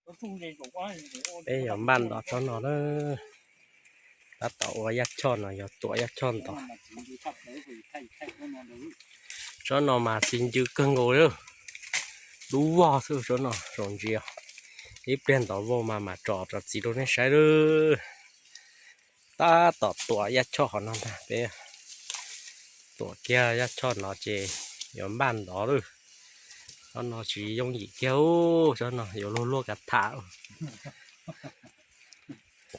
Peb yuav npaj ntov tsob no na. Tab tom ua yaj choj no, yog tuam yaj choj ntov. Tsob no mas txi ncw kawg nkaus li. Dub vog xwb tsob no, zoo ntsia. Ib pliag ntov vau mas mam tsom rau txiv rau nej saib lawm. Tab tom tuam yaj choj qhov no ntag peb. Tuam kiag yaj choj no ces yuav npaj ntov lawm. Tsob no tsis yooj yim kiag, tsob no yuav luag luag kav tham.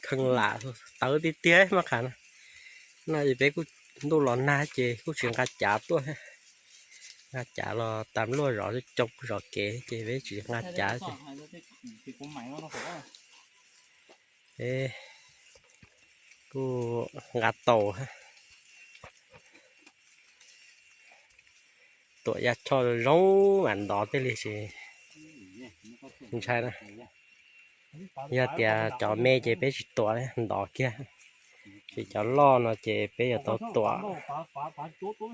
Kheej lam tawv tiag tiag mas qhav no. No ces peb kuj ntuj los nag ces kuj tsis nqa cav tuaj. Nqa cav los tas luaj zov coob zov kev ces peb tsis nqa cav ces peb kuj nqa tau. Tuam yaj choj zoo mam ntov thiaj li tsis ntshai na. Yog tias cov me ces peb tsis tuam, ntov kiag. Ces cov loj no ces peb yuav tau tuam.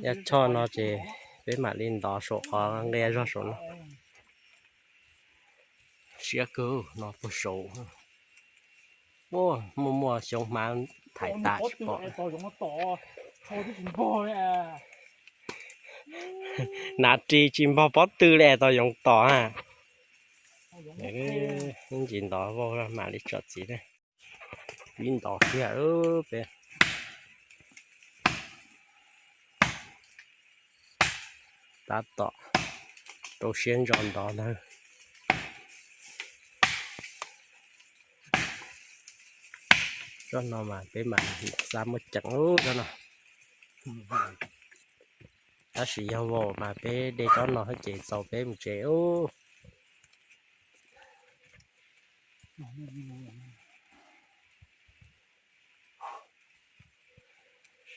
Yaj choj no ces peb mam li ntov saum qhov nqia zog saum no. Siab kawg no puag saud. Muaj muaj xyoob hmab thaiv tas tsis pom. Nav ris tsis npog pob tw li es tau yoov tom na. Ntsis ntov vau mam li tsom txiv na. Pib ntov kiag peb. Tab tom rau siab ntso ntov ntag. Tsob no mas peb mam xav muab ceev tsob no. Tab sis yog vau mas peb de tsob no ces txaus peb mus tsev.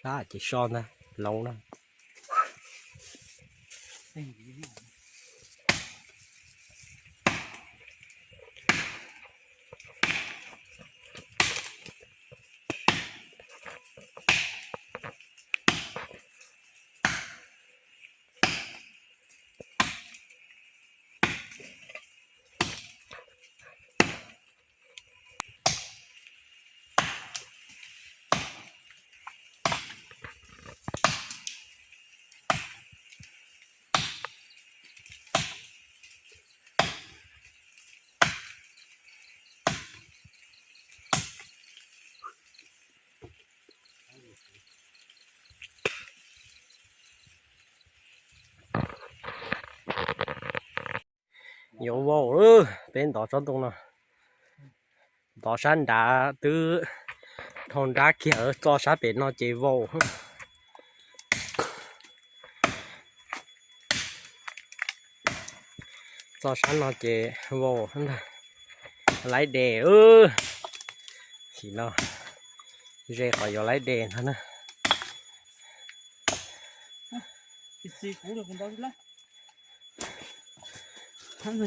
Sab ces so ntag, hloov na. Yuav vau lawm, peb ntov tsob ntoo no. Ntov sab nrad twb dhau nrab kiag, txo sab pem no ces vau. Txo sab no ces vau ntag. Laib de, sim no ze qhov yuav laib de ntag na. Koj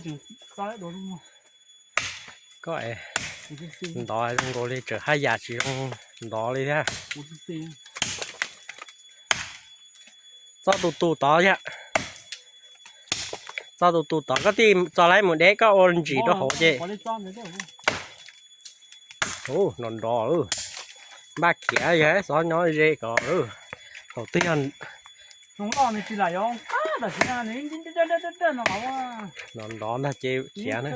ntov zoo nkaus li tseem haj yam tsis zoo ntov li thiab. Txo tus tus tod thiab. Txo tus tus tod, koj thiaj txo laib mus deb, koj ua ntsis rau hauv ces. Ub, nrov nrov, npaj khiav yog xob nyob ze kom thaum twg yog nrov nrov ntag ces khiav na.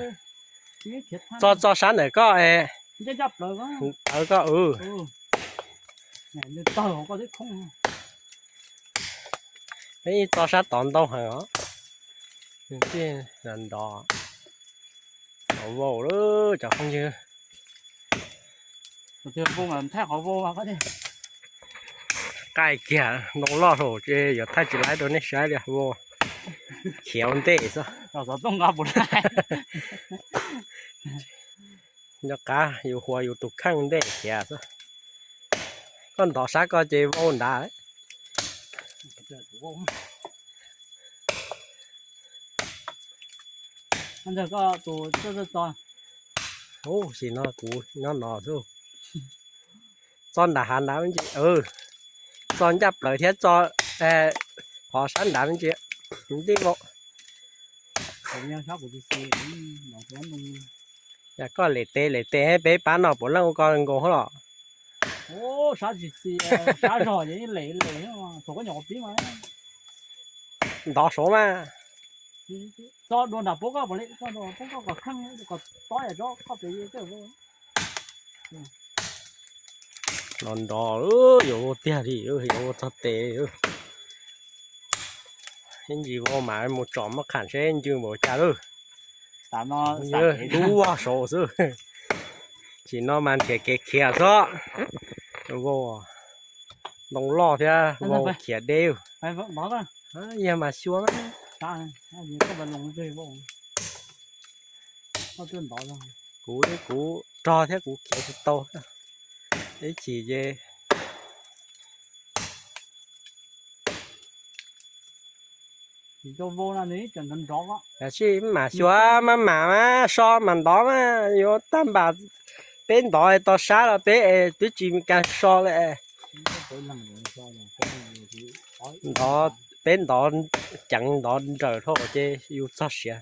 Txo, txo sab ntawm koj, tawv koj. Peb txo sab tod ntau heev os. Nrov nrov, vau lawm cov phooj ywg. Qaij kiag ntoo loj hlo ces yuav thaij tsis laib rau nej saib li, vau khiav ua ntej xwb. Nco qab yus huas yus tus kheej ntej khiav xwb. Koj ntov sab ko ces vau nrad. Sim no kuv nyob no xwb. Txo nram hav nrad me ntsis, txo ncaj plaws thiab txo qhov sab nrad me ntsis, ntij vau. Kuv nyob sab kuv tus xis, no kuv nyob noo. Koj lem tes lem tes peb pab no puav leej ua koj nkaus hos los. Sab tsis xis, sab zog ces lem lem, thaum koj nyuam qhuav pib mas. Ntov saud mas. Tso dua nram pub koj, pub koj kom kheej kom tob yam tso koj pem. Nrov nrov, yuav vau tiag li, yuav vau txog tes li. Ib ntsis vau mas mus tsom maj qham seb ncw npaum cas lawm. Dub vog saud xwb. Tsis no mas nrhiav kev khiav xwb. Vau ntoo loj thiab vau khiav deb. Yog mas xyuas mas. Kuv, kuv rog thiab kuv khiav tsis tau. Ib chim ces Tab sis maj mam xyuas, maj mam mas so mas ntov mas yuav tag npam. Peb ntov tau sab los peb es twb tsis ka so li. Ntov, peb ntov ceev ntov nrawm dhau ces yus txog siav.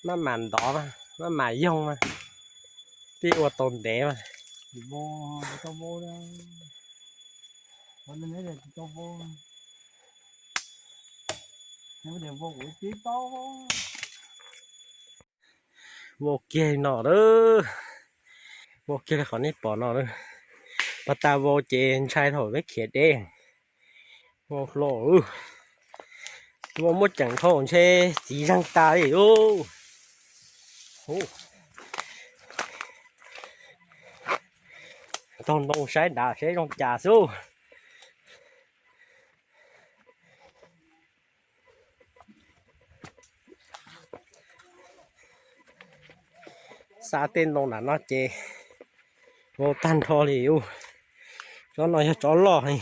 Maj mam ntov, maj mam yoog mas twb ua tau ntev mas. Vau kiag no lawm, vau kiag li qhov nej pom no lawm. Pas tas vau ces ntshai thaum peb khiav deb. Vau hlo, vau muaj ceem dhau ntshe txiv zeeg tas li. Taug ntoo saib nrad seb zoo cas xwb. Xa tej ntoo nram no ces vau tag nrho li. Tsob no yog tsob loj li.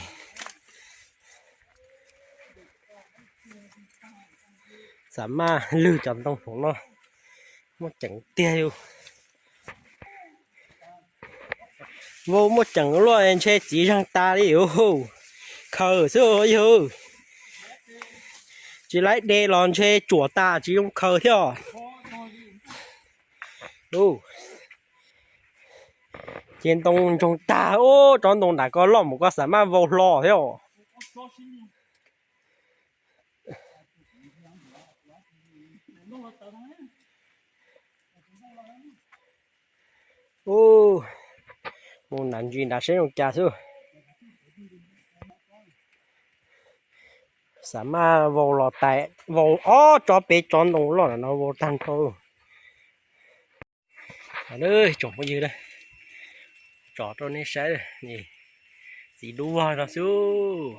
Xam maj lwg cov ntoo hauv no, muaj ceem tiag li. Vau muaj ceem luaj ntshe txiv zeeg tas li. Khaws xwb yawg, tsis laib de los ntshe tsuam tas tsis zoo khaws thiab. Ces ntoo ntsoog tag, tsob ntoo nram ko loj mus koj xam maj vau hlo thiab os. Mus nram ntsis nrad seb zoo cas xwb. Xam maj vau los tais, vau ob tsob peb tsob ntoo loj no vau tag nrho. Tsoom phooj ywg, tsom rau nej saib, txiv dub vog no xwb.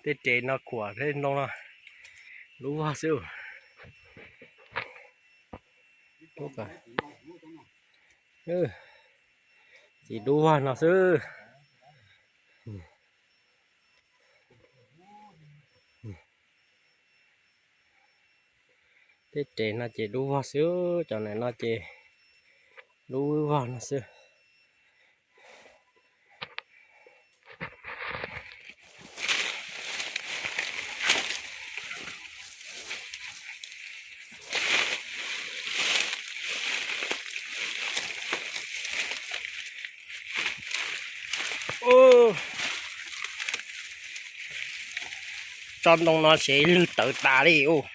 Tej res no khuam tej ntoo no dub vog xwb. Txiv dub vog no xwb. Tej res no ces dub vog xwb, cov ntawm no ces dub vog no xwb. Tsob ntoo no ces lwg tawv tas li ub.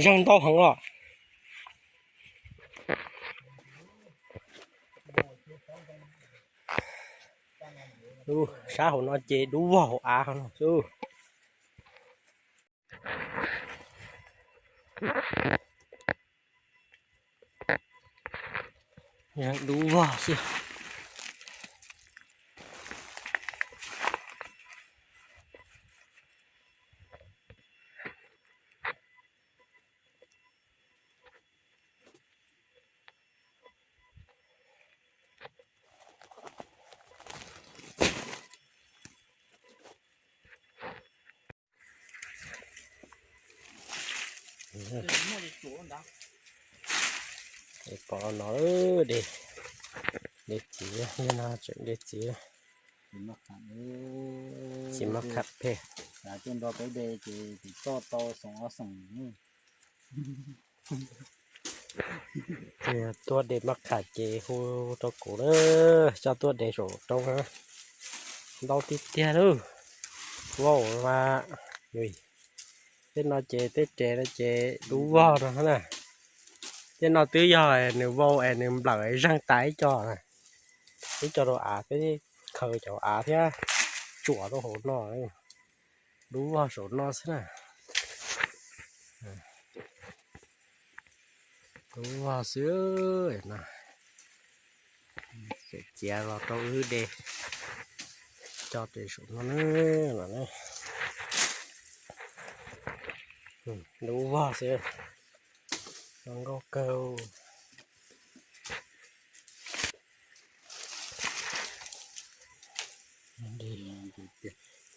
Zeeg ntau heev os. Sab hauv no ces dub vog hauv av no xwb. Dub vog xwb. Pom no, de txiv, no tseem de txiv. Txiv maj kham phem. Xav tuaj nrog peb de ces tsis txoj tau xoom ob xoom. Tuaj de maj kham ces hu rau kuv na, coj tuaj de saum roob na. Ntau tiag tiag lauj. Vau mas, tej no ces tej res no ces dub vog no na. Tej no twb yog nws vau es nws nplawm zeeg tas ib co, ib co rau av, peb khaws cov av thiab tsuam rau hauv no, dub vog saum no xwb na. Dub vog xwb no. Txiav los rau wb de, coj de saum no na. Dub vog xwb, zoo nkauj kawg.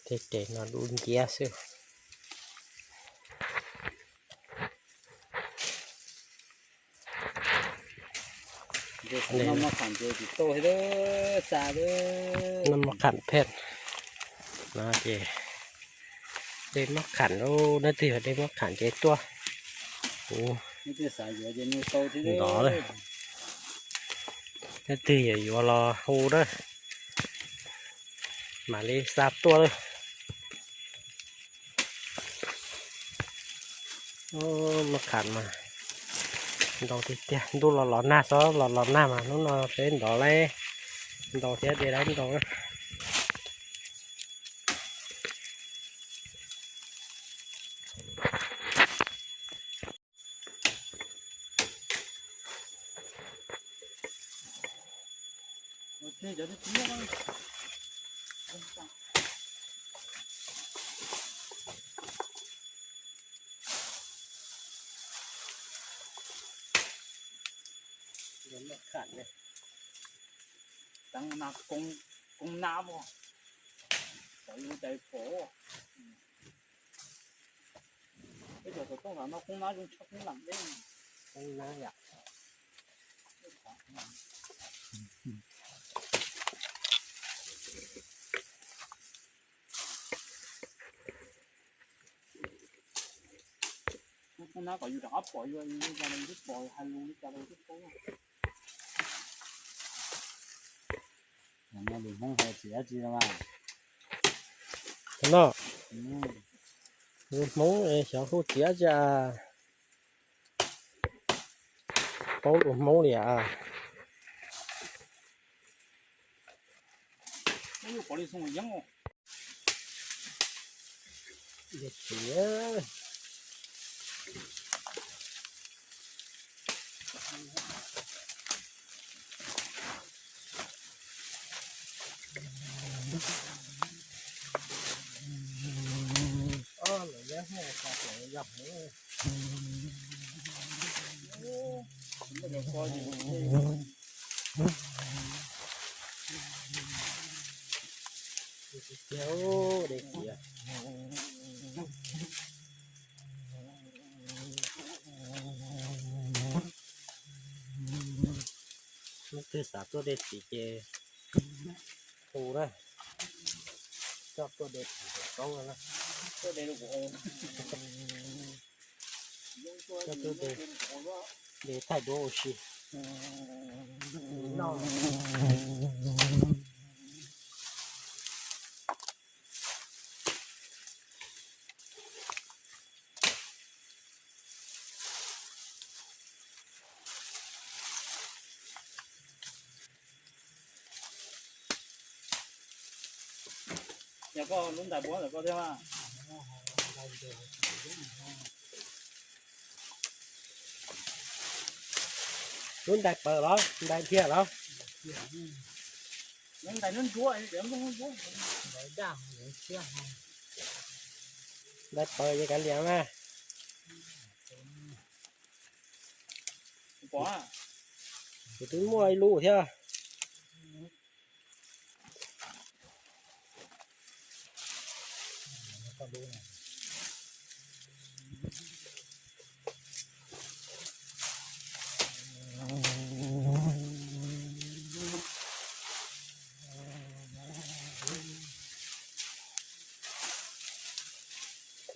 Tej res no dub nciab xwb. Noj maj kham phem no ces de maj kham lauj, nej twg yog de maj kham ces tuaj. Kuv ntov lawm, nej twg yog yuav los hu na, mam li xa tuaj lawm. Maj kham mas ntau tiag tiag, ntuj los los nag, xob los los nag mas hnub no peb ntov lawm, ntau thiab de lawm ntau. Teev na, koob nab os, xov lub tais pom. Peb cov xov tooj no koob nab zoo tshaj koob lam deb. Koob nab yom. Koob nab kom yus rov qab pom, yus li cas los yus twb pom, hais lus li cas los yus twb paub. Lus Hmoob hais txiv dab tsi no mas? Cov no, lus Hmoob xyov hu txiv dab tsi a? Paub lus Hmoob li a? Leej twg xav tuaj de txiv ces hu na, coj tuaj de txiv saum roob no na. Coj tuaj de, de thaij duab ua si. Noj. Yog koj lub ntais puab ntawm koj thiab mas. Lub ntais pawg los ntais dhia los? Ntais ntsuab, ntais pawg ces kav liam mas. Kuv twb muaj ib lub thiab.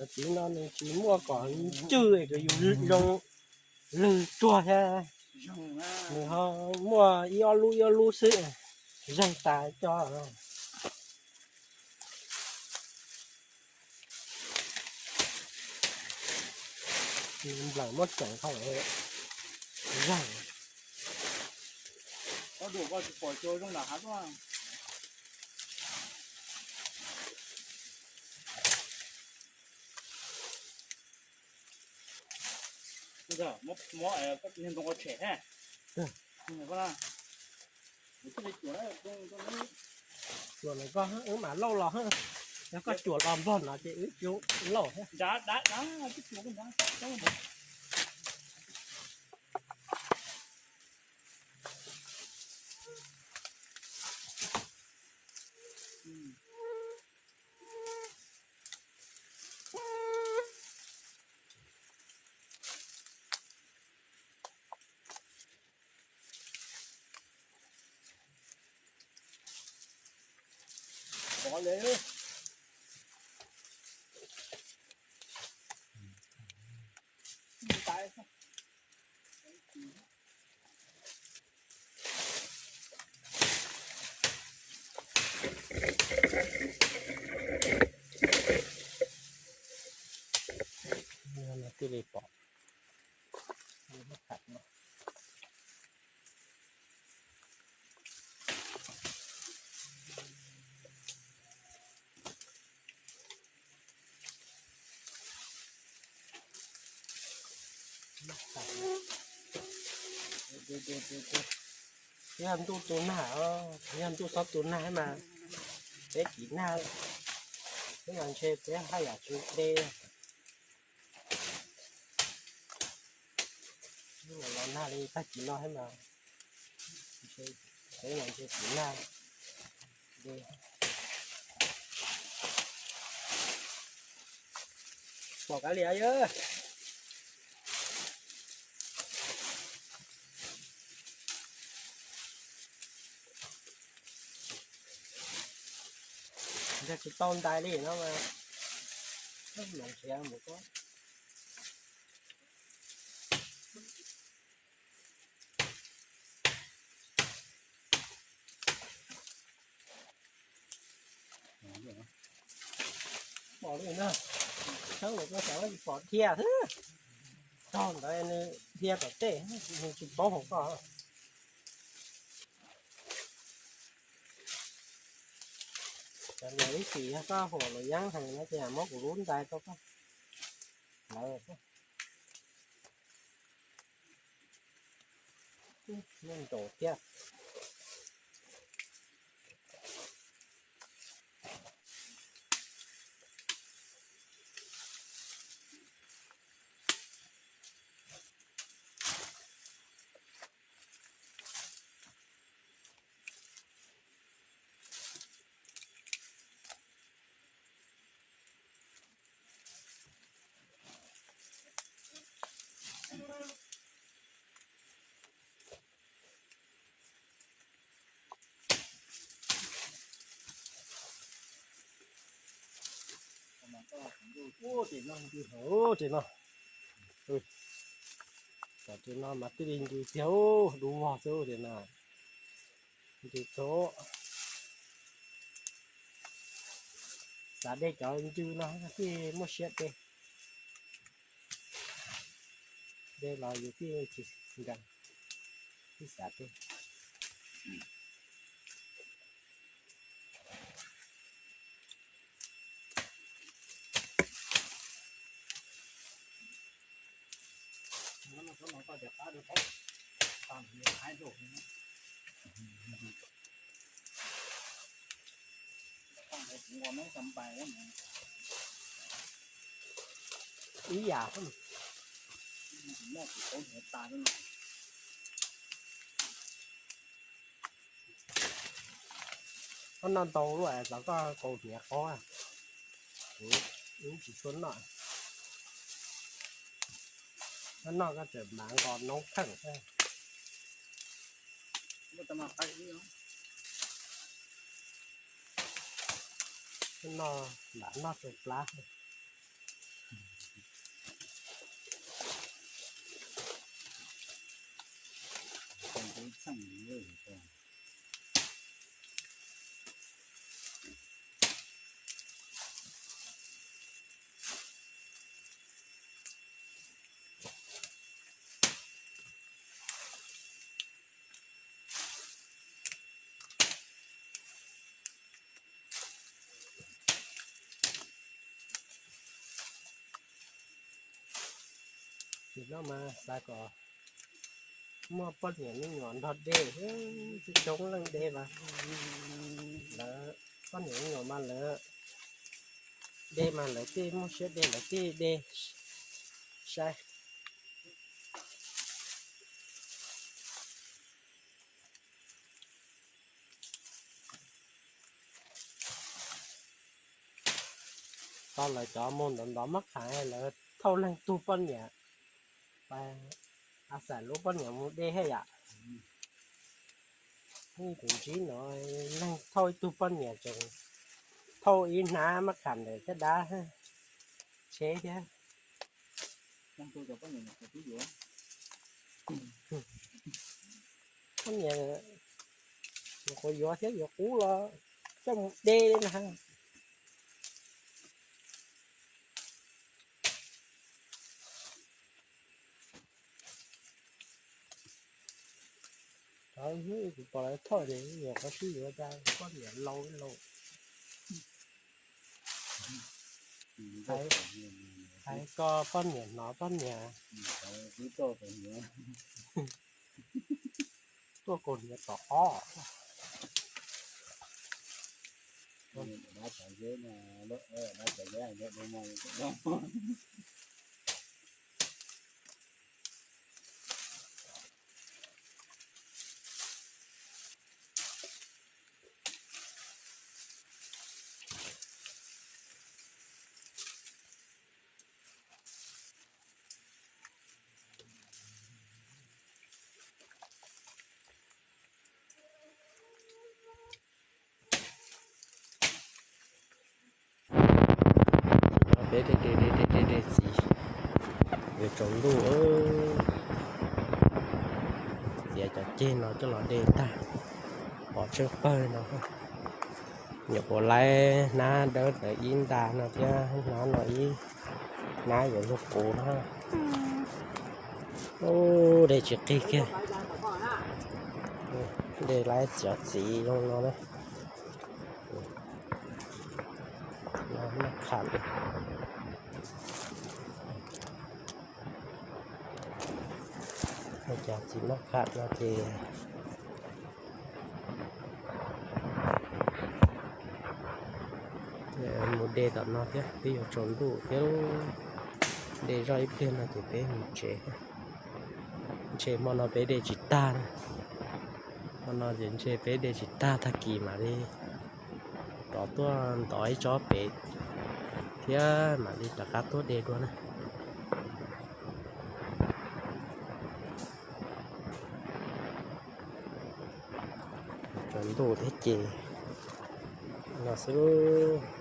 Cov txiv no nws tsis muaj kom ncwj kom yus zoo lwg tsuag thiab, nws ho muaj ib ob lub ib ob lub xwb, zeeg tas cov nplawm muab tseem qhov zeeg. Cuam lawm koj wb mam lauj los, yog koj cuam los nplog no ces wb lauj thiab. Thiaj li pom. Yog ntuj tu nag, yog ntuj txhob tu nag mas peb kiv nag, peb mas ntshe peb haj yam tsis de. Los nag li tag kis no thiab mas, peb mas ntshe kiv nag. Pom kav liam yog. Ntag tsis tau ntais li no mas, nrhiav mus ko. Pom li na, tshawb lawm koj xav tsis pom dhia xwb, tog ntawd nws dhia tom tej, nws tsis paub hauv koj. Cov niam ib txhis yog koj huam luam yeeb heev no ces muab kuv lub ntais rau koj. Lawv, muaj nraum thiab. Ub, ces no, ces no, ces no mas thiaj li ncw tiag, dub vog xwb ces no. Ncw txog, xav de cov ncw no thiaj muaj siab de. De los yus thiaj tsis nkees, thiaj xav de. Ib yam. Koj noj ntau luaj es koj kaus hniav qaub, kuv tsis tshua noj. Koj noj koj tseem mam nqos noob kheej. Koj noj mam noj tau plab. No mas xav kom muaj poj niam me nyuam nrog de, coob leej de mas lawv poj niam me nyuam mas lawv de mas lawv thiaj muaj siab de, lawv thiaj de saib. Tau lawv cov mus ntov ntov mab kham lawv thauj leej tug poj niam, a xam lub poj niam mus de thiab yom. Kuv ntsib no leej thauj ib tug poj niam tseem thauj ib hnab mab kham ntawm thiab dab tsheb thiab. Poj niam nyuam qhuav yuav thiab yuav qub los coj mus de na. Kuv pom lawv thauj ces nyuam qhuav sib yuav tas poj niam laus laus. Hais koj poj niam hnov poj niam tuaj kaus hniav tom ob. Peb de de de de de txiv, yuav tsaus ntuj. Txiav cov ceg no coj los de tag, pov tsheej pawg no. Nyuam qhuav laib hnab dawb ntawd ib nta no thiab hnab no ib hnab yuav lug puv no. Ub, de tsis qig kiag. De laib cov txiv zoo no na. Maj kham. Cov txiv maj kham no ces mus de tom no thiab, twb yuav tsaus ntuj thiab. De zoj ib pliag no ces peb mus tsev. Ntshe hmo no peb de tsis tag na. Hmo no ces ntshe peb de tsis tag, tag kis mam li rov tuaj ntov ib tsob pem thiab mam li rov qab tuaj de dua na. Tsaus ntuj thiab ces no xwb.